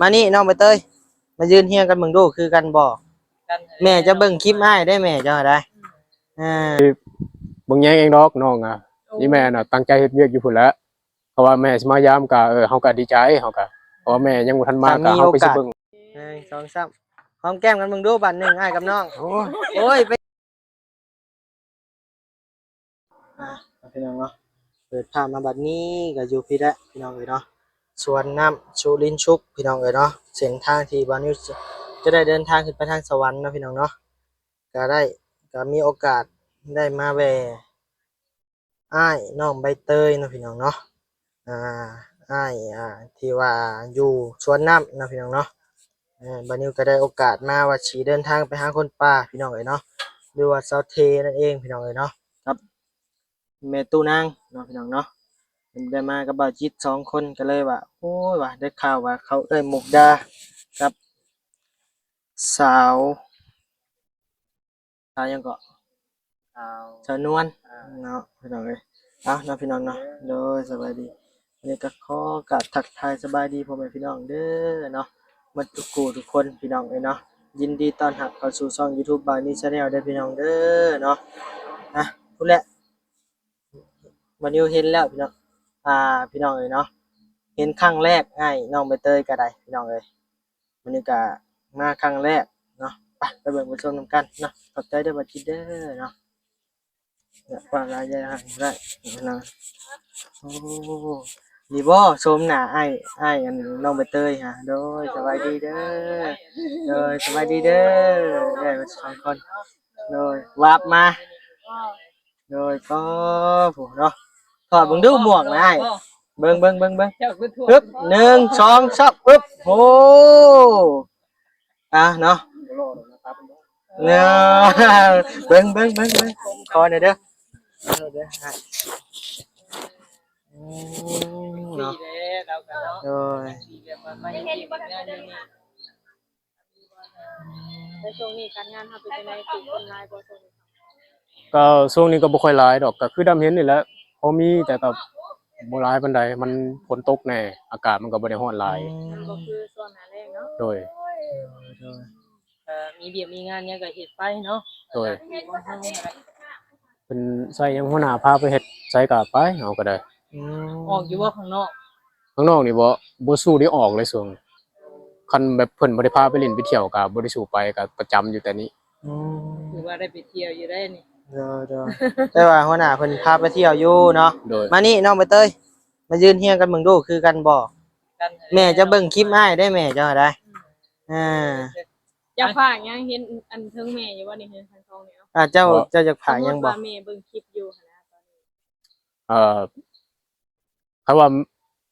ມານີ້ນ້ອງໃບເຕີຍ ມາຢືນຮຽງກັນເບິ່ງດູ ຄືກັນບໍ່? ແມ່ຈະເບິ່ງຄລິບອ້າຍໄດ້ ແມ່ເຈົ້າໄດ໋. ເອີ ເບິ່ງແຍງເອງດອກນ້ອງອະ. ນີ້ແມ່ນະ ຕັ້ງໃຈເຮັດວຽກຢູ່ພຸ້ນແຫຼະ. ເພາະວ່າແມ່ຊິມາຢາມກະ ເອີ ເຮົາກະດີໃຈ ເຮົາກະ ເພາະວ່າແມ່ຍັງບໍ່ທັນມາ ຖ້າມີໂອກາດ ກະເຮົາກະຊິເບິ່ງ. ໜຶ່ງ ສອງ ສາມ ຫອມແກ້ມກັນເບິ່ງດູບາດໜຶ່ງ ອ້າຍກັບນ້ອງ. ໂອ້ຍ ໂອ້ຍ ໄປ ອ່າ ພີ່ນ້ອງເນາະ ເປີດພາບມາບັດນີ້ກະຢູ່ພີ້ແຫຼະ ພີ່ນ້ອງເອີຍເນາະ. ສວນນ້ຳສຸລິນສຸກ ພີ່ນ້ອງເອີຍເນາະ. ເສັ້ນທາງທີ່ບ່າວນິວຈະ ຈະໄດ້ເດີນທາງຂຶ້ນໄປທາງສະຫວັນເນາະ ພີ່ນ້ອງເນາະ. ກະໄດ້ ກະມີໂອກາດໄດ້ມາແວ່ ອ້າຍນ້ອງໃບເຕີຍເນາະ ພີ່ນ້ອງເນາະ. ອ່າ ອ້າຍ ອ່າ ທີ່ວ່າຢູ່ສວນນ້ຳເນາະ ພີ່ນ້ອງເນາະ. ເອີ ບ່າວນິວກະໄດ້ໂອກາດມາວ່າຊິເດີນທາງໄປຫາຄົນປ່າ ພີ່ນ້ອງເອີຍເນາະ ຫຼືວ່າສາວເທນັ້ນເອງ ພີ່ນ້ອງເອີຍເນາະ ກັບແມ່ຕູ້ນາງເນາະ ພີ່ນ້ອງເນາະ. ເພິ່ນໄດ້ມາກັບບ່າວຈິດສອງຄົນ ກະເລີຍວ່າ ໂອ້ຍ ວ່າໄດ້ຂ່າວວ່າເຂົາເອື້ອຍມຸກດາກັບສາວ ສາວຫຍັງເກາະ? ສາວ ສາວນວນ ອ່າ ເນາະ ພີ່ນ້ອງເອີຍ. ເອົາເນາະ ພີ່ນ້ອງເນາະ ໂດຍ ສະບາຍດີ. ອັນນີ້ກະຂໍກາບທັກທາຍສະບາຍດີພໍ່ແມ່ພີ່ນ້ອງເດີເນາະ ໝົດທຸກຜູ້ທຸກຄົນ ພີ່ນ້ອງເອີຍເນາະ. ຍິນດີຕ້ອນຮັບເຂົ້າສູ່ຊ່ອງຢູທູບບ່າວນິວແຊນແນວເດີ ພີ່ນ້ອງເດີເນາະ. ອ່ະ ພຸ້ນແຫຼະ ບ່າວນິວເຫັນແລ້ວ ພີ່ນ້ອງ ອ່າ ພີ່ນ້ອງເອີຍເນາະ ເຫັນຄັ້ງແລກ ອ້າຍນ້ອງໃບເຕີຍກະໄດ້ ພີ່ນ້ອງເອີຍ. ມື້ນີ້ກະມາຄັ້ງແລກເນາະ ໄປ ໄປເບິ່ງໄປຊົມນຳກັນເນາະ. ຂອບໃຈເດີບ່າວຈິດເດີເນາະ. ຄວາມລາຍໃຫຍ່ຫັ້ນໄດ້ ໂອ້ ນີ້ບໍ່ ຊົມໜ້າອ້າຍ ອ້າຍອັນນ້ອງໃບເຕີຍຫາ. ໂດຍ ສະບາຍດີເດີ ໂດຍ ສະບາຍດີເດີ ເອີຍ ສອງຄົນ ໂດຍ ວາບມາ ໂດຍ ກໍຜູ້ເນາະ ຖອດເບິ່ງດູໝວກນະອ້າຍ ເບິ່ງ ເບິ່ງ ເບິ່ງ ເບິ່ງ ເຈົ້າຄືຖອດ ອຶບ ໜຶ່ງ ສອງ ສາມ ອຶບ ໂອ້ ອ່າເນາະ ເນາະ ເບິ່ງ ເບິ່ງ ເບິ່ງ ເບິ່ງ ຂໍແດ່ເດີ ເດີ ອືມ ເນາະ ໂດຍ ແລ້ວຊ່ວງນີ້ການງານເຮົາເປັນຈັ່ງໃດ? ຄົນຫຼາຍບໍ່ຊ່ວງນີ້? ກໍຊ່ວງນີ້ກໍບໍ່ຄ່ອຍຫຼາຍດອກ ກໍຄືດຳເຫັນນີ້ແຫຼະ ພໍມີ ແຕ່ກໍບໍ່ຫຼາຍປານໃດ ມັນຝົນຕົກແດ່ ອາກາດມັນກໍບໍ່ໄດ້ຮ້ອນຫຼາຍ ອືມ ມັນບໍ່ຄືຊ່ວງໜ້າແລ້ງເນາະ. ໂດຍ ເອີ ໂດຍ ເອີ ມີວຽກມີງານຫຍັງກໍເຮັດໄປເນາະ. ໂດຍ ເພິ່ນໃສ່ຫຍັງ ຫົວໜ້າພາໄປເຮັດໃສກໍໄປ ເຮົາກໍໄດ້. ອືມ ອອກຢູ່ບໍ່ຂ້າງນອກ? ຂ້າງນອກນີ້ບໍ່ ບໍ່ສູ້ໄດ້ອອກເລີຍຊ່ວງ ຄັນແບບເພິ່ນບໍ່ໄດ້ພາໄປຫຼິ້ນໄປທ່ຽວກໍບໍ່ໄດ້ສູ້ໄປ ກໍປະຈຳຢູ່ແຕ່ນີ້. ອືມ ຖືວ່າໄດ້ໄປທ່ຽວຢູ່ໄດ໋ນີ້. ໂດຍ ໂດຍ ແຕ່ວ່າຫົວໜ້າເພິ່ນພາໄປທ່ຽວຢູ່ເນາະ. ໂດຍ ມານີ້ນ້ອງໃບເຕີຍ ມາຢືນຮຽງກັນເບິ່ງດູ ຄືກັນບໍ່? ກັນ ແມ່ຈະເບິ່ງຄລິບອ້າຍໄດ້ ແມ່ເຈົ້າໄດ໋. ອືມ ອ່າ ຢາກຝາກຫຍັງ ເຫັນອັນເທິງແມ່ຢູ່ບໍ່ນີ້ ເຫັນທັງສອງນີ້? ອ່າ ເຈົ້າ ເຈົ້າຢາກຝາກຫຍັງບໍ່? ສົມມຸດວ່າແມ່ເບິ່ງຄລິບຢູ່ຫັ້ນນະ ຕອນນີ້ ເອີ ຄັນວ່າ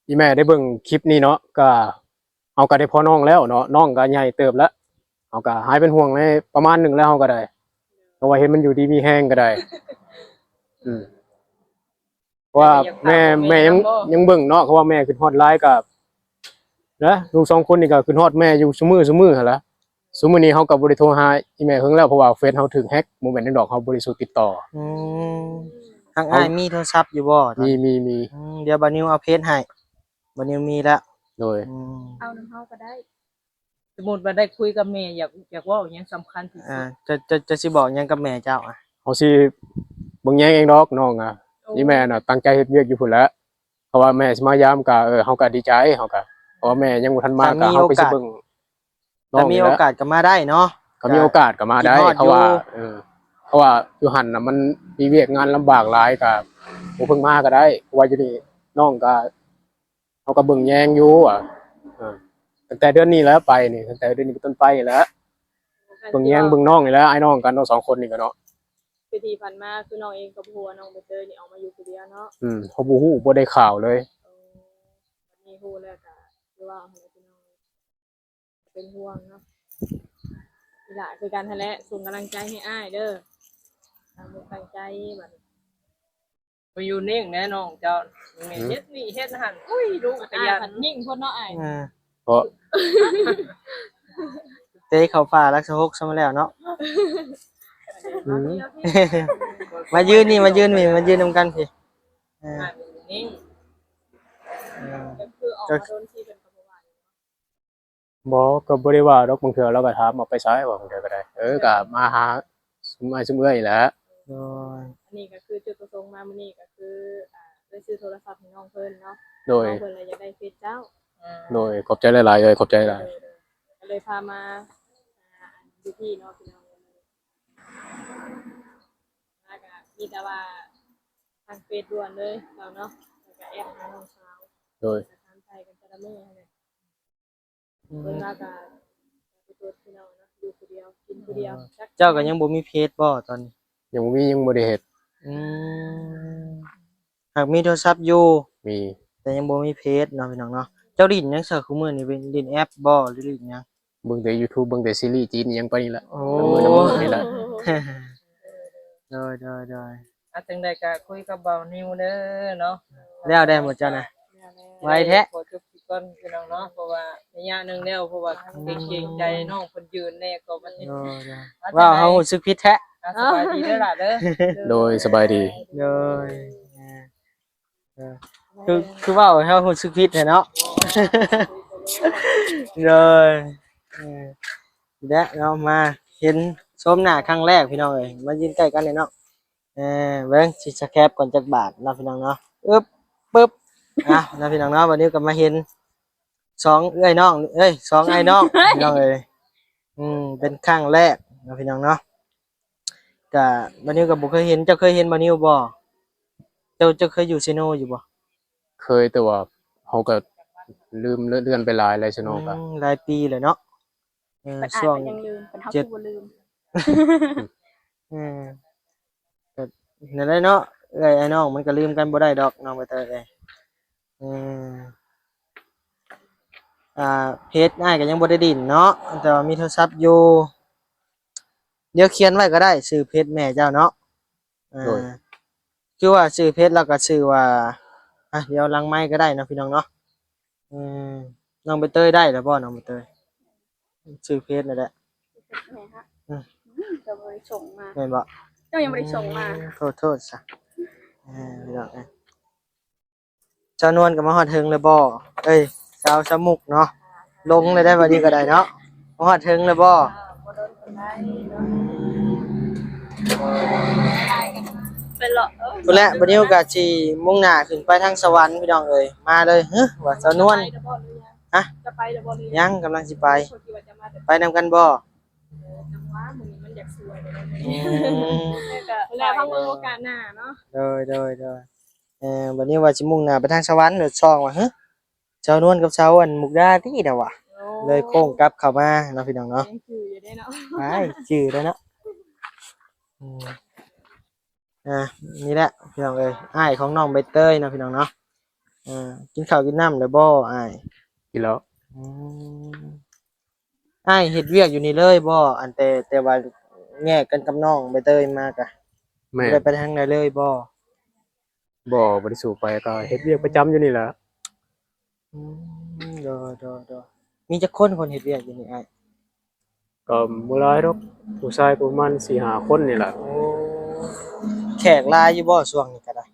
ອີ່ແມ່ໄດ້ເບິ່ງຄລິບນີ້ເນາະ ກໍ ເຮົາກໍໄດ້ພໍ່ນ້ອງແລ້ວເນາະ ນ້ອງກໍໃຫຍ່ເຕີບແລ້ວ ເຮົາກໍຫາຍເປັນຫ່ວງໃນປະມານໜຶ່ງແລ້ວ ເຮົາກໍໄດ້ ເພາະວ່າເຫັນມັນຢູ່ດີມີແຮງກໍໄດ້. ອືມ ເພາະວ່າແມ່ ແມ່ຍັງ ແມ່ກໍຢາກຝາກບອກ ຍັງເບິ່ງເນາະ ເພາະວ່າແມ່ຄິດຮອດຫຼາຍກໍ ນະ ລູກສອງຄົນນີ້ກໍຄິດຮອດແມ່ຢູ່ຊຸມື້ ຊຸມື້ຫັ້ນລະ. ຊຸມື້ນີ້ເຮົາກໍບໍ່ໄດ້ໂທຫາອີ່ແມ່ເຫິງແລ້ວ ເພາະວ່າເຟສເຮົາຖືກແຮັກ ບໍ່ແມ່ນຫຍັງດອກ ເຮົາບໍ່ໄດ້ສູ່ຕິດຕໍ່. ອືມ ທາງອ້າຍມີໂທລະສັບຢູ່ບໍ່? ມີ ມີ ມີ. ອືມ ດຽວບ່າວນິວເອົາເຟສໃຫ້ ບ່າວນິວມີແລ້ວ. ໂດຍ ອືມ ເອົານຳເຮົາກໍໄດ້ ສົມມຸດວ່າໄດ້ຄຸຍກັບແມ່ ຢາກ ຢາກເວົ້າຫຍັງສຳຄັນທີ່ສຸດ ອ່າ ຈະ ຈະ ຈະຊິບອກຫຍັງກັບແມ່ເຈົ້າອະ? ເຮົາຊິເບິ່ງແຍງເອງດອກນ້ອງອະ. ໂອ້ ອີ່ແມ່ນະ ຕັ້ງໃຈເຮັດວຽກຢູ່ພຸ້ນແຫຼະ ເພາະວ່າແມ່ຊິມາຢາມກະ ເອີ ເຮົາກະດີໃຈ ເຮົາກະ ເພາະວ່າແມ່ຍັງບໍ່ທັນມາ ກະເຮົາກະຊິເບິ່ງນ້ອງນີ້ແຫຼະ ມີໂອກາດກະມາໄດ້ເນາະ ກະມີໂອກາດກະມາໄດ້ ເພາະວ່າ ເອີ ເພາະວ່າຢູ່ຫັ້ນນະ ມັນມີວຽກງານລຳບາກຫຼາຍ ກະບໍ່ເພິ່ງມາກະໄດ້ ເພາະວ່າຢູ່ນີ້ນ້ອງກະ ເຮົາກໍເບິ່ງແຍງຢູ່ ເອີ ຕັ້ງແຕ່ເດືອນນີ້ແຫຼະໄປນີ້ ຕັ້ງແຕ່ເດືອນນີ້ເປັນຕົ້ນໄປນີ້ແຫຼະ ເບິ່ງແຍງເບິ່ງນ້ອງນີ້ແຫຼະ ອ້າຍນ້ອງກັນເນາະ ສອງຄົນນີ້ກໍເນາະ. ຄືທີ່ຜ່ານມາຄືນ້ອງເອງກໍບໍ່ຮູ້ວ່ານ້ອງໃບເຕີຍນີ້ອອກມາຢູ່ຜູ້ດຽວເນາະ. ອືມ ເຮົາບໍ່ຮູ້ ບໍ່ໄດ້ຂ່າວເລີຍ. ໂອ້ ບັດນີ້ຮູ້ແລ້ວກໍຄືວ່າຫັ້ນແຫຼະພີ່ນ້ອງ ເປັນຫ່ວງເນາະ. ນີ້ລະຄືກັນຫັ້ນແຫຼະ ສົ່ງກຳລັງໃຈໃຫ້ອ້າຍເດີ ຕັ້ງອົກຕັ້ງໃຈບັດນີ້. ໄປຢູ່ເໜັງແນ່ນ້ອງເຈົ້າ ແມ່ນ ຫືມ ເຮັດນີ້ເຮັດຫັ້ນ ອຸ້ຍ ດຸກະຢ້ານ ອ້າຍພັດຍິງໂພດເນາະອ້າຍ. ເອີ ເພາະ ເຕະເຂົ້າຝາຫຼັກຊາວຫົກຊະມາແລ້ວເນາະ. ຫືມ ມາຢືນນີ້ ມາຢືນນີ້ ມາຢືນນຳກັນພີ້. ເອີ ນີ້ ເອີ ກໍຄືອອກມາດົນທີ່ເພິ່ນກໍບໍ່ວ່າຫຍັງເນາະ. ບໍ່ ກໍບໍ່ໄດ້ວ່າດອກ ບາງເທື່ອລາວກໍຖາມວ່າໄປໃສ ວ່າບາງເທື່ອກໍໄດ້ ເອີ ກໍມາຫາຊຸມອ້າຍຊຸມເອື້ອຍນີ້ແຫຼະ. ໂດຍ ອັນນີ້ກໍຄືຈຸດປະສົງມາມື້ນີ້ກໍຄື ອ່າ ໄດ້ຊື້ໂທລະສັບໃຫ້ນ້ອງເພິ່ນເນາະ. ໂດຍ ນ້ອງເພິ່ນລະຢາກໄດ້ເຟສເຈົ້າ. ໂດຍ ຂອບໃຈຫຼາຍໆເອື້ອຍ ຂອບໃຈຫຼາຍ. ໂດຍ ໂດຍ ກໍເລີຍພາມາ ອ່າ ຢູ່ທີ່ເນາະ ພີ່ນ້ອງ. ແລ້ວກໍມີແຕ່ວ່າທາງເຟສດ່ວນເລີຍເຈົ້າເນາະ ແລ້ວກໍແອັດຫານ້ອງສາວ. ໂດຍ ກໍຖາມໄຖ່ກັນແຕ່ລະມື້ຫັ້ນແຫຼະ. ອືມ ເພິ່ນວ່າກໍໄປຕົວະພີ່ນ້ອງເນາະ ຢູ່ຜູ້ດຽວ ກິນຜູ້ດຽວ. ເຈົ້າກໍຍັງບໍ່ມີເຟສບໍ່ຕອນນີ້? ຍັງບໍ່ມີ ຍັງບໍ່ໄດ້ເຮັດ. ອືມ ຫາກມີໂທລະສັບຢູ່ ມີ ແຕ່ຍັງບໍ່ມີເຟສເນາະ ພີ່ນ້ອງເນາະ. ເຈົ້າຫຼິ້ນຫຍັງຊະ ຄູ່ມື້ນີ້ ຫຼິ້ນແອັບບໍ່ ຫຼືຫຼິ້ນຫຍັງ? ເບິ່ງແຕ່ຢູທູບ ເບິ່ງແຕ່ຊີຣີຈີນອີ່ຫຍັງໄປນີ້ແຫຼະ. ໂອ້ ນີ້ແຫຼະ. ໂດຍ ໂດຍ ໂດຍ. ອາ ຈັ່ງໃດກໍຄຸຍກັບບ່າວນິວເດີເນາະ. ແລ້ວໄດ້ບໍ່ເຈົ້ານະ? ໄວແທ້. ຂໍຈົບຄລິບກ່ອນ ພີ່ນ້ອງເນາະ ເພາະວ່າໄລຍະໜຶ່ງແລ້ວ ເພາະວ່າເກງ ເກງໃຈນ້ອງເພິ່ນຢືນແດ່ກໍບັດນີ້. ໂດຍ ໂດຍ. ອາ ເວົ້າເຮົາຮູ້ສຶກຜິດແທ້. ອາ ສະບາຍດີເດີຫຼ້າເດີ. ໂດຍ ສະບາຍດີ. ໂດຍ ເອີ ຄື ຄືເວົ້າໃຫ້ເຮົາຮູ້ສຶກຜິດແທ້ເນາະ. ໂດຍ ເອີ ແລະເນາະ ມາເຫັນໂສມໜ້າຄັ້ງແລກ ພີ່ນ້ອງເອີຍ ມາຢືນໃກ້ກັນແດ່ເນາະ. ເອີ ເບິ່ງຊິສະແຄບກ່ອນຈັກບາດເນາະ ພີ່ນ້ອງເນາະ. ອຶບ ປຶບ ເອົາເນາະ ພີ່ນ້ອງເນາະ. ບັດນີ້ກໍມາເຫັນສອງເອື້ອຍນ້ອງ ເອີຍ ສອງອ້າຍນ້ອງ ພີ່ນ້ອງເອີຍ. ອືມ ເປັນຄັ້ງແລກເນາະ ພີ່ນ້ອງເນາະ. ກະບ່າວນິວກໍບໍ່ເຄີຍເຫັນ. ເຈົ້າເຄີຍເຫັນບ່າວນິວບໍ່? ເຈົ້າ ເຈົ້າເຄີຍຢູ່ເຊໂນຢູ່ບໍ່? ເຄີຍ ແຕ່ວ່າເຮົາກໍລືມເລື່ອນໄປຫຼາຍແລ້ວ ເຊໂນກໍ ອືມ ຫຼາຍປີແລ້ວເນາະ. ເອີ ເພິ່ນອາດ ຊ່ວງ ກໍຍັງລືມ ເພິ່ນເຮົາຄືບໍ່ລືມ. ເອີ ກໍນັ້ນແຫຼະເນາະ ເອື້ອຍອ້າຍນ້ອງມັນກໍລືມກັນບໍ່ໄດ້ດອກ ນ້ອງໃບເຕີຍເອີຍ. ອືມ ອ່າ ເຟສອ້າຍກໍຍັງບໍ່ໄດ້ດິ້ນເນາະ ແຕ່ວ່າມີໂທລະສັບຢູ່. ດຽວຂຽນໄວ້ກໍໄດ້ ຊື່ເຟສແມ່ເຈົ້າເນາະ. ເອີ ໂດຍ ຄືວ່າຊື່ເຟສລາວກໍຊື່ວ່າ ອ່ະ ດຽວຫຼັງໄມກໍໄດ້ເນາະ ພີ່ນ້ອງເນາະ. ອືມ ນ້ອງໃບເຕີຍໄດ້ແລ້ວບໍ່ ນ້ອງໃບເຕີຍ? ຊື່ເຟສນັ້ນແຫຼະ. ແມ່ນຫະ? ອືມ ອືມ ເຈົ້າບໍ່ໄດ້ສົ່ງມາ ແມ່ນບໍ່? ເຈົ້າຍັງບໍ່ໄດ້ສົ່ງມາ. ອືມ ໂທດ ໂທດຊະ. ເອີ ພີ່ນ້ອງເອີຍ ສາວນວນກໍມາຮອດເທິງແລ້ວບໍ່? ເອີຍ ສາວ ສາວມຸກເນາະ ລົງແລ້ວໄດ໋ ບັດນີ້ກໍໄດ້ເນາະ ມາຮອດເທິງແລ້ວບໍ່? ບໍ່ດົນປານໃດເນາະ ໄປເລາະ ພຸ້ນແຫຼະ. ບັດນີ້ກໍຊິມຸ່ງໜ້າຂຶ້ນໄປທາງສະຫວັນ ພີ່ນ້ອງເອີຍ. ມາເລີຍ ຫື ວ່າສາວນວນ ຈະໄປແລ້ວບໍ່ ຫຼືຍັງ? ຮະ? ຈະໄປແລ້ວບໍ່ ຫຼືຍັງ? ຍັງ ກຳລັງຊິໄປ. ໄປນຳກັນບໍ່? ເອີ ຈັ່ງຫວະ ມື້ນີ້ມັນຢາກສວຍແລ້ວ. ອືມ ແລ້ວກໍແລ້ວ ຟັງເບິ່ງໂອກາດໜ້າເນາະ. ໂດຍ ໂດຍ ໂດຍ. ເອີ ບັດນີ້ວ່າຊິມຸ່ງໜ້າໄປທາງສະຫວັນ ໂດດຊ່ອງວ່າ ຫຶ ສາວນວນກັບສາວ ອັນ ມຸກດາຕິ ດາວະ. ໂອ້ ເລີຍໂຄ້ງກັບເຂົ້າມາເນາະ ພີ່ນ້ອງເນາະ. ຍັງຈື່ຢູ່ເດ້ເນາະ ອ້າຍ ຈື່ແລ້ວເນາະ. ອືມ ອ່າ ນີ້ແຫຼະ ພີ່ນ້ອງເອີຍ ອ້າຍຂອງນ້ອງໃບເຕີຍເນາະ ພີ່ນ້ອງເນາະ. ເອີ ກິນເຂົ້າກິນນ້ຳແລ້ວບໍ່ອ້າຍ? ກິນແລ້ວ. ອືມ ອ້າຍເຮັດວຽກຢູ່ນີ້ເລີຍບໍ່? ອັນແຕ່ ແຕ່ວ່າແຍກກັນກັບນ້ອງໃບເຕີຍມາກະ ແມ່ນ ບໍ່ໄດ້ໄປທາງໃດເລີຍບໍ່? ບໍ່ ບໍ່ໄດ້ສູ່ໄປ ກໍເຮັດວຽກປະຈຳຢູ່ນີ້ແຫຼະ. ອືມ ໂດຍ ໂດຍ ໂດຍ. ມີຈັກຄົນ ຄົນເຮັດວຽກຢູ່ນີ້ອ້າຍ? ກໍບໍ່ຫຼາຍດອກ ຜູ້ຊາຍປະມານສີ່ຫ້າຄົນນີ້ແຫຼະ. ໂອ້ ແຂກຫຼາຍຢູ່ບໍ່ຊ່ວງນີ້ກໍໄດ້?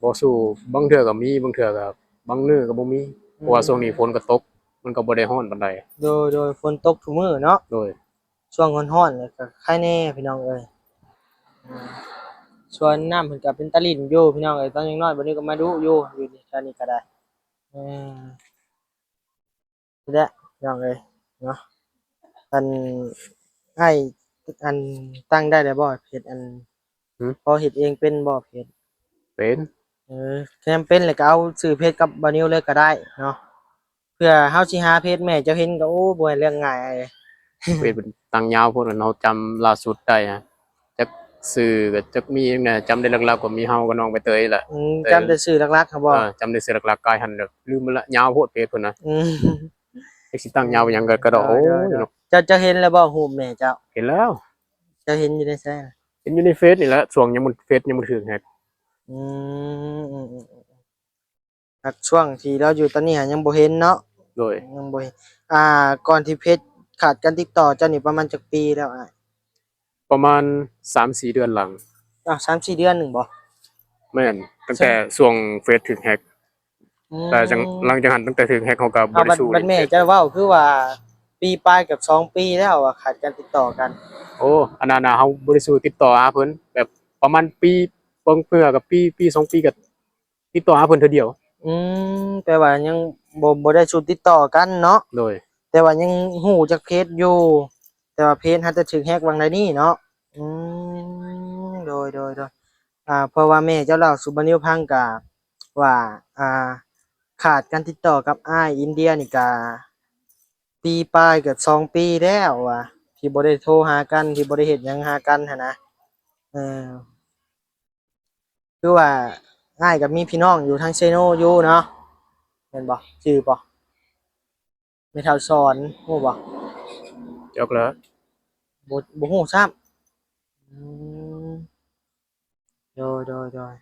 ບໍ່ສູ່ ບາງເທື່ອກໍມີ ບາງເທື່ອກໍ ບາງມື້ກໍບໍ່ມີ ອືມ ເພາະວ່າຊ່ວງນີ້ຝົນກໍຕົກ ມັນກໍບໍ່ໄດ້ຮ້ອນປານໃດ. ໂດຍ ໂດຍ ຝົນຕົກທຸກມື້ເນາະ. ໂດຍ ຊ່ວງຮ້ອນໆນີ້ກໍໄຄແດ່ ພີ່ນ້ອງເອີຍ. ສວນນ້ຳເພິ່ນກໍເປັນຕາຫຼິ້ນຢູ່ ພີ່ນ້ອງເອີຍ ຕອນຍັງນ້ອຍ ບັດນີ້ກໍມາດຸຢູ່ ຢູ່ແຖວນີ້ກໍໄດ້. ເອີ ນີ້ແຫຼະ ພີ່ນ້ອງເອີຍເນາະ. ອັນ ອ້າຍ ອັນ ຕັ້ງໄດ້ແລ້ວບໍ່ເພຈ? ອັນ ຫື? ພໍເຮັດເອງເປັນບໍ່ເພຈ? ເປັນ. ເອີ ແຄ່ເປັນແລ້ວກໍເອົາຊື່ເພຈກັບບ່າວນິວເລີຍກໍໄດ້ເນາະ. ເພື່ອເຮົາຊິຫາເພຈແມ່ເຈົ້າເຫັນກໍ ໂອ້ ບໍ່ແມ່ນເລື່ອງງ່າຍ. ເພຈເພິ່ນຕັ້ງຍາວໂພດ ເຮົາຈຳລ່າສຸດໄດ້ນະ ຈັກຊື່ກໍຈັກມີຫຍັງແດ່ ຈຳໄດ້ຫຼັກໆກໍມີເຮົາກັບນ້ອງໃບເຕີຍແຫຼະ. ອືມ ແຕ່ ຈຳແຕ່ຊື່ຫຼັກໆຫັ້ນບໍ່? ເອີ ຈຳແຕ່ຊື່ຫຼັກໆ ກາຍຫັ້ນແຫຼະ ລືມໝົດລະ ຍາວໂພດເພຈເພິ່ນນະ. ອືມ ຈັກຊິຕັ້ງຍາວຫຍັງກໍ ກໍດອກ. ໂອ້ຍ ໂດຍ ໂດຍ ເນາະ ເຈົ້າ ເຈົ້າເຫັນແລ້ວບໍ່ຮູບແມ່ເຈົ້າ? ເຫັນແລ້ວ. ເຈົ້າເຫັນຢູ່ໃນໃສ? ເຫັນຢູ່ໃນເຟສນີ້ແຫຼະ ຊ່ວງຍັງບໍ່ ເຟສຍັງບໍ່ຖືກແຮັກ. ອືມ ອືມ ອືມ ອືມ. ຫາກຊ່ວງທີ່ລາວຢູ່ຕອນນີ້ຫາຍັງບໍ່ເຫັນເນາະ. ໂດຍ ຍັງບໍ່ເຫັນ. ອ່າ ກ່ອນທີ່ເພຈຂາດການຕິດຕໍ່ເຈົ້ານີ້ປະມານຈັກປີແລ້ວອ້າຍ? ປະມານສາມສີ່ເດືອນຫຼັງ. ອ້າວ ສາມສີ່ເດືອນໜຶ່ງບໍ່? ແມ່ນ ຕັ້ງແຕ່ຊ່ວງເຟສຖືກແຮັກ. ອືມ ແຕ່ຈັ່ງ ຫຼັງຈາກຫັ້ນ ຕັ້ງແຕ່ຖືກແຮັກ ເຮົາກໍບໍ່ໄດ້ສູ້. ບັດແມ່ເຈົ້າເວົ້າຄືວ່າ ປີປາຍເກືອບສອງປີແລ້ວວ່າຂາດການຕິດຕໍ່ກັນ. ໂອ້ ອັນນັ້ນນະ ເຮົາບໍ່ໄດ້ສູ່ຕິດຕໍ່ຫາເພິ່ນ ແບບປະມານປີ ເບິ່ງເພື່ອກັບປີ ປີສອງປີກໍຕິດຕໍ່ຫາເພິ່ນເທື່ອດຽວ. ອືມ ແປວ່າຍັງບໍ່ ບໍ່ໄດ້ສູ່ຕິດຕໍ່ກັນເນາະ. ໂດຍ ແຕ່ວ່າຍັງຮູ້ຈັກເພຈຢູ່ ແຕ່ວ່າເພຈຫາແຕ່ຖືກແຮັກຫວ່າງໃດນີ້ເນາະ. ອືມ ໂດຍ ໂດຍ ໂດຍ ອ່າ ເພາະວ່າແມ່ເຈົ້າເລົ່າສູ່ບ່າວນິວຟັງກະວ່າ ອ່າ ຂາດການຕິດຕໍ່ກັບອ້າຍອິນເດຍນີ້ກະປີປາຍເກືອບສອງປີແລ້ວວ່າ ທີ່ບໍ່ໄດ້ໂທຫາກັນ ທີ່ບໍ່ໄດ້ເຮັດຫຍັງຫາກັນຫັ້ນນະ. ເອີ ຄືວ່າອ້າຍກໍມີພີ່ນ້ອງຢູ່ທາງເຊໂນຢູ່ເນາະ ແມ່ນບໍ່? ຈື່ບໍ່? ແມ່ເຖົ້າສອນ ຮູ້ບໍ່? ຈັກແຫຼະ ບໍ່ ບໍ່ຮູ້ຊ້ຳ. ອືມ ໂດຍ ໂດຍ ໂດຍ.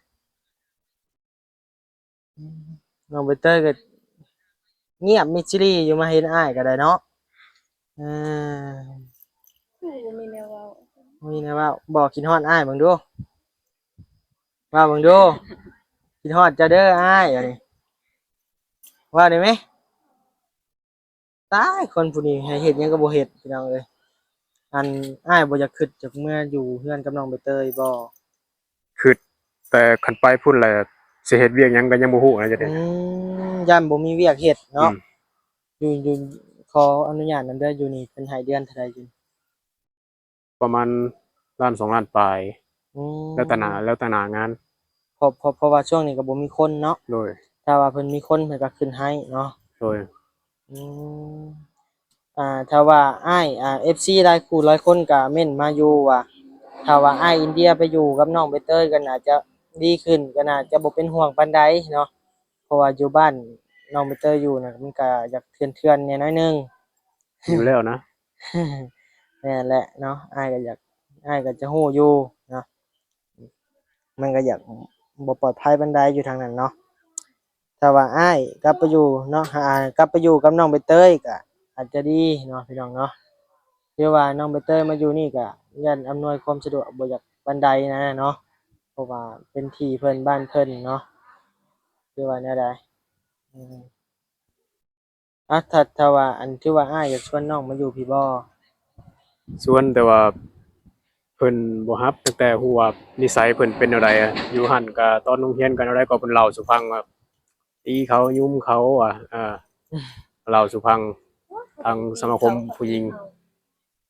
ອືມ ນ້ອງໃບເຕີຍກໍງຽບມິດຊີລີຢູ່ ມາເຫັນອ້າຍກໍໄດ້ເນາະ. ເອີ ຄືບໍ່ມີແນວເວົ້າ ບໍ່ມີແນວເວົ້າ. ບອກຄິດຮອດອ້າຍເບິ່ງດູ ເວົ້າເບິ່ງດູ ຄິດຮອດເຈົ້າເດີອ້າຍ ອັນນີ້ ເວົ້າໄດ້ໄໝ? ຕາຍ ຄົນຜູ້ນີ້ໃຫ້ເຮັດຫຍັງກໍບໍ່ເຮັດ ພີ່ນ້ອງເອີຍ. ອັນ ອ້າຍບໍ່ຢາກຄິດ ຢາກເມືອຢູ່ເຮືອນກັບນ້ອງໃບເຕີຍບໍ່? ຄິດ ແຕ່ຄັນໄປພຸ້ນແຫຼະ ຊິເຮັດວຽກຫຍັງກໍຍັງບໍ່ຮູ້ນະ ຈະໄດ້ ອືມ ຢ້ານບໍ່ມີວຽກເຮັດເນາະ. ອືມ ຢູ່ ຢູ່ ຂໍອະນຸຍາດນຳເດີ ຢູ່ນີ້ເພິ່ນໃຫ້ເດືອນເທົ່າໃດຢູ່? ປະມານລ້ານສອງລ້ານປາຍ. ອືມ ແລ້ວແຕ່ໜ້າ ແລ້ວແຕ່ໜ້າງານ. ເພາະ ເພາະ ເພາະວ່າຊ່ວງນີ້ກໍບໍ່ມີຄົນເນາະ. ໂດຍ ຖ້າວ່າເພິ່ນມີຄົນເພິ່ນກໍຂຶ້ນໃຫ້ເນາະ. ໂດຍ ອືມ ອ່າ ຖ້າວ່າອ້າຍ ອ່າ ເອັຟຊີຫຼາຍຄູ່ຫຼາຍຄົນກໍເມັ້ນມາຢູ່ວ່າ ຖ້າວ່າອ້າຍອິນເດຍໄປຢູ່ກັບນ້ອງໃບເຕີຍກໍໜ້າຈະດີຂຶ້ນ ກໍໜ້າຈະບໍ່ເປັນຫ່ວງປານໃດເນາະ. ເພາະວ່າຢູ່ບ້ານນ້ອງໃບເຕີຍຢູ່ນະ ມັນກະຢາກເຖື່ອນໆແດ່ໜ້ອຍໜຶ່ງ. ຢູ່ແລ້ວນະ. ແມ່ນແຫຼະເນາະ ອ້າຍກໍຢາກ ອ້າຍກໍຈະຮູ້ຢູ່ເນາະ ມັນກໍຢາກບໍ່ປອດໄພປານໃດຢູ່ທາງນັ້ນເນາະ. ຖ້າວ່າອ້າຍກັບໄປຢູ່ເນາະ ອ່າ ກັບໄປຢູ່ກັບນ້ອງໃບເຕີຍກໍອາດຈະດີເນາະ ພີ່ນ້ອງເນາະ. ຄືວ່ານ້ອງໃບເຕີຍມາຢູ່ນີ້ກໍຢ້ານອຳນວຍຄວາມສະດວກບໍ່ຢາກປານໃດນະເນາະ ເພາະວ່າເປັນທີ່ເພິ່ນ ບ້ານເພິ່ນເນາະ. ຄືວ່າແນວໃດ? ອືມ ອ່າ ຖ້າ ຖ້າວ່າ ອັນ ຖືວ່າອ້າຍຢາກຊວນນ້ອງມາຢູ່ພີ້ບໍ່? ຊວນ ແຕ່ວ່າເພິ່ນບໍ່ຮັບ ຕັ້ງແຕ່ຮູ້ວ່ານິໄສເພິ່ນເປັນແນວໃດ. ຢູ່ຫັ້ນກະຕອນໂຮງຮຽນກະແນວໃດກໍເພິ່ນເລົ່າສູ່ຟັງວ່າ ຕີເຂົາ ຍຸມເຂົາວ່າ ເອີ ເລົ່າສູ່ຟັງ ທາງສະມາຄົມຜູ້ຍິງ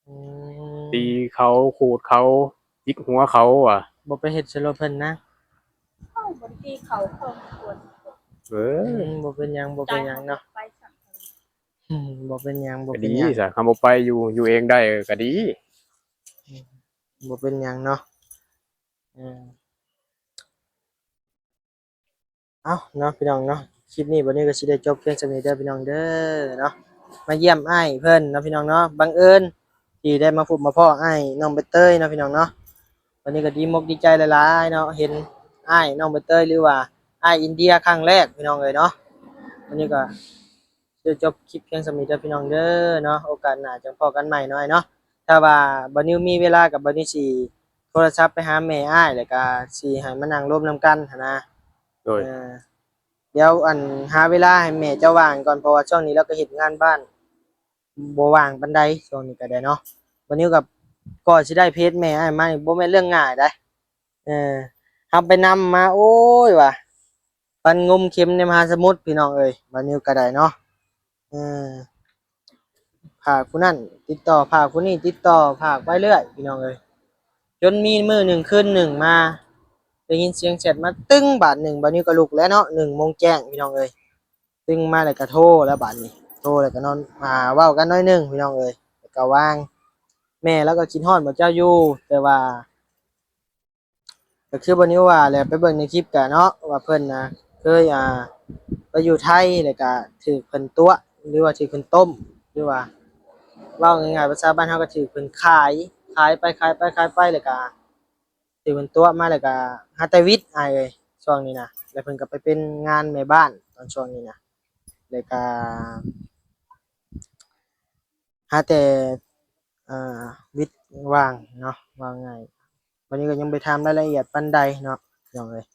ອືມ ຕີເຂົາ ຂູດເຂົາ ຈິກຫົວເຂົາວ່າ. ບໍ່ໄປເຮັດໃສ່ລົດເພິ່ນນະ? ເຮົາບໍ່ໄດ້ຕີເຂົາ ເຂົາບໍ່ກວນ ເອີ ອືມ ບໍ່ເປັນຫຍັງ ບໍ່ເປັນຫຍັງເນາະ ໄປຊ້ຳ ອືມ ບໍ່ເປັນຫຍັງ ບໍ່ເປັນຫຍັງ ກໍດີຊະ ຄັນບໍ່ໄປຢູ່ ຢູ່ເອງໄດ້ກໍດີ ອືມ ບໍ່ເປັນຫຍັງເນາະ ເອີ. ເອົ້າເນາະ ພີ່ນ້ອງເນາະ ຄລິບນີ້ບັດນີ້ກໍຊິໄດ້ຈົບພຽງສ່ຳນີ້ເດີ ພີ່ນ້ອງເດີເນາະ. ມາຢ້ຽມອ້າຍເພິ່ນເນາະ ພີ່ນ້ອງເນາະ ບັງເອີນທີ່ໄດ້ມາພົບມາພໍ້ອ້າຍນ້ອງໃບເຕີຍເນາະ ພີ່ນ້ອງເນາະ. ບັດນີ້ກໍດີມົກດີໃຈຫຼາຍໆເນາະ ເຫັນອ້າຍນ້ອງໃບເຕີຍ ຫຼືວ່າອ້າຍອິນເດຍຄັ້ງແລກ ພີ່ນ້ອງເອີຍເນາະ. ບັດນີ້ກໍ ຊິຈົບຄລິບພຽງສ່ຳນີ້ເດີ ພີ່ນ້ອງເດີເນາະ ໂອກາດໜ້າຈັ່ງພໍ້ກັນໃໝ່ເນາະອ້າຍເນາະ. ຖ້າວ່າບ່າວນິວມີເວລາກໍບ່າວນິວຊິໂທລະສັບໄປຫາແມ່ອ້າຍ ແລ້ວກໍຊິໃຫ້ມານັ່ງລົມນຳກັນຫັ້ນນະ. ໂດຍ ເອີ ດຽວ ອັນ ຫາເວລາໃຫ້ແມ່ເຈົ້າວ່າງກ່ອນ ເພາະວ່າຊ່ວງນີ້ລາວກໍເຮັດງານບ້ານ ບໍ່ວ່າງປານໃດ ຊ່ວງນີ້ກໍໄດ້ເນາະ. ບ່າວນິວກໍ ກໍຊິໄດ້ເພຈແມ່ອ້າຍມານີ້ ບໍ່ແມ່ນເລື່ອງງ່າຍເດ້. ເອີ ເຮົາໄປນຳມາ ໂອ້ຍ ວ່າ ປັນງົມເຂັມໃນມະຫາສະໝຸດ ພີ່ນ້ອງເອີຍ ບ່າວນິວກໍໄດ້ເນາະ. ເອີ ພາກຜູ້ນັ້ນຕິດຕໍ່ ພາກຜູ້ນີ້ຕິດຕໍ່ ພາກໄປເລື້ອຍ ພີ່ນ້ອງເອີຍ. ຈົນມີມື້ໜຶ່ງຄືນໜຶ່ງມາ ໄດ້ຍິນສຽງແຊັດມາຕຶ້ງບາດໜຶ່ງ ບ່າວນິວກໍລຸກແລ້ວເນາະ ໜຶ່ງໂມງແຈ້ງ ພີ່ນ້ອງເອີຍ. ຕຶ້ງມາແລ້ວກໍໂທແລ້ວບາດນີ້ ໂທແລ້ວກໍນອນ ອ່າ ເວົ້າກັນໜ້ອຍໜຶ່ງ ພີ່ນ້ອງເອີຍ ແລ້ວກໍວາງ. ແມ່ລາວກໍຄິດຮອດພວກເຈົ້າຢູ່ ແຕ່ວ່າ ກໍຄືບ່າວນິວວ່າແຫຼະ ໄປເບິ່ງໃນຄລິບກະເນາະ ວ່າເພິ່ນນະເຄີຍ ອ່າ ໄປຢູ່ໄທ ແລ້ວກະຖືກເພິ່ນຕົວະ ຫຼືວ່າຖືກເພິ່ນຕົ້ມ ຫຼືວ່າເວົ້າງ່າຍໆພາສາບ້ານເຮົາກໍຖືກເພິ່ນຂາຍ ຂາຍໄປ ຂາຍໄປ ຂາຍໄປ ແລ້ວກະຖືກເພິ່ນຕົວະມາ ແລ້ວກະຫາແຕ່ວິດ ອ້າຍເອີຍ ຊ່ວງນີ້ນະ. ແລ້ວເພິ່ນກໍໄປເປັນງານແມ່ບ້ານຕອນຊ່ວງນີ້ນະ ແລ້ວກະ ຫາແຕ່ ເອີ ວິດວ່າງເນາະ ວ່າງ່າຍ. ບັດນີ້ກໍຍັງບໍ່ໄດ້ຖາມລາຍລະອຽດປານໃດເນາະ ພີ່ນ້ອງເອີຍ.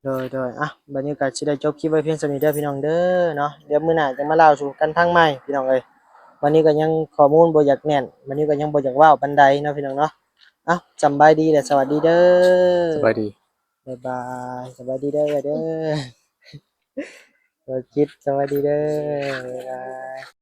ເອີ ໂດຍໆ ອ່ະ ບັດນີ້ກໍຊິໄດ້ຈົບຄລິບໄວ້ພຽງສ່ຳນີ້ເດີພີ່ນ້ອງເດີເນາະ. ດຽວມື້ໜ້າຈັ່ງມາເລົ່າສູ່ກັນຟັງໃໝ່ພີ່ນ້ອງເອີຍ. ບັດນີ້ກໍຍັງຂໍ້ມູນບໍ່ຢາກແໜ້ນ ບັດນີ້ກໍຍັງບໍ່ຢາກເວົ້າປານໃດເນາະພີ່ນ້ອງເນາະ. ເອົ້າ ສຳບາຍດີ ແລະ ສະຫວັດດີເດີ. ສະບາຍດີ. ບາຍບາຍ. ສະບາຍດີເດີ ເອື້ອຍເດີ. ໂດຍຈິດ ສະຫວັດດີເດີ. ບາຍບາຍ.